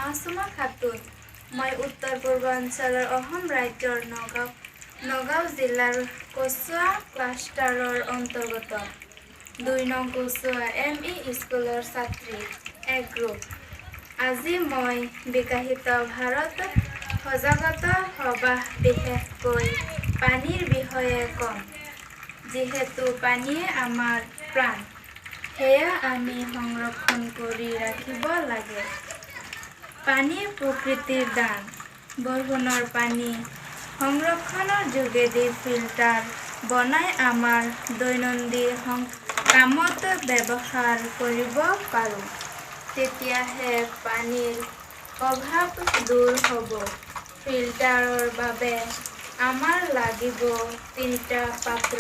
মাছুমা খাতুন। মই উত্তৰ পূৰ্বাঞ্চলৰ অসম ৰাজ্যৰ নগাঁও জিলাৰ কচুৱা ক্লাষ্টাৰৰ অন্তৰ্গত 2 নং কচুৱা এম ই স্কুলৰ ছাত্ৰী এক গ্ৰুপ। আজি মই বিকশিত ভাৰত সজাগতা সভা বিশেষকৈ পানীৰ বিষয়ে ক'ম। যিহেতু পানীয়ে আমাৰ প্ৰাণ, সেয়া আমি সংৰক্ষণ কৰি ৰাখিব লাগে। পানী প্ৰকৃতিৰ দান। বৰষুণৰ পানী সংৰক্ষণৰ যোগেদি ফিল্টাৰ বনাই আমাৰ দৈনন্দিন কামত ব্যৱহাৰ কৰিব পাৰোঁ। তেতিয়াহে পানীৰ অভাৱ দূৰ হ'ব। ফিল্টাৰৰ বাবে আমাৰ লাগিব তিনিটা পাত্ৰ।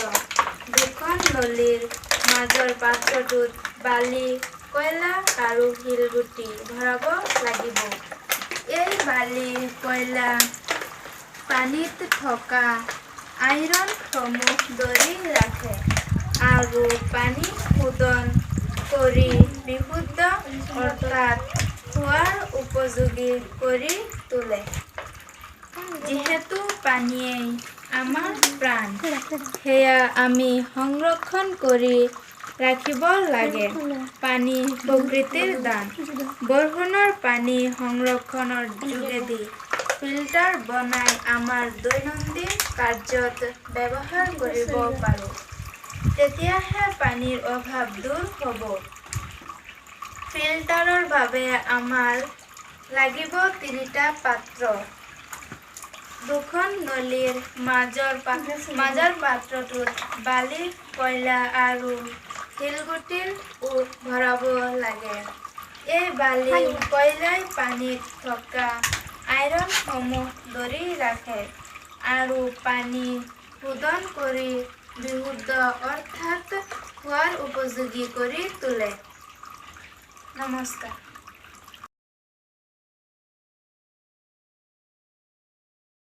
দুখন নলীৰ মাজৰ পাত্ৰটোত বালি, কয়লা আৰু শিলগুটি ভৰাব লাগিব। এই বালি, কয়লা পানীত থকা আইৰণসমূহ ধৰি ৰাখে আৰু পানী শোধন কৰি বিশুদ্ধ অৰ্থাৎ খোৱাৰ উপযোগী কৰি তোলে। যিহেতু পানীয়েই আমাৰ প্ৰাণ, সেয়া আমি সংৰক্ষণ কৰি ৰাখিব লাগে। পানী প্ৰকৃতিৰ দান। বৰষুণৰ পানী সংৰক্ষণৰ যোগেদি ফিল্টাৰ বনাই আমাৰ দৈনন্দিন কাৰ্যত ব্যৱহাৰ কৰিব পাৰোঁ। তেতিয়াহে পানীৰ অভাৱ দূৰ হ'ব। ফিল্টাৰৰ বাবে আমাৰ লাগিব তিনিটা পাত্ৰ। দুখন নলীৰ মাজৰ পাত্ৰটোত বালি, কয়লা আৰু শিলগুটিৰ ভৰাব লাগে। এই বালি, কয়লাই পানীত থকা আইৰণসমূহ ধৰি ৰাখে আৰু পানী শোধন কৰি বিশুদ্ধ অৰ্থাৎ খোৱাৰ উপযোগী কৰি তোলে। নমস্কাৰ।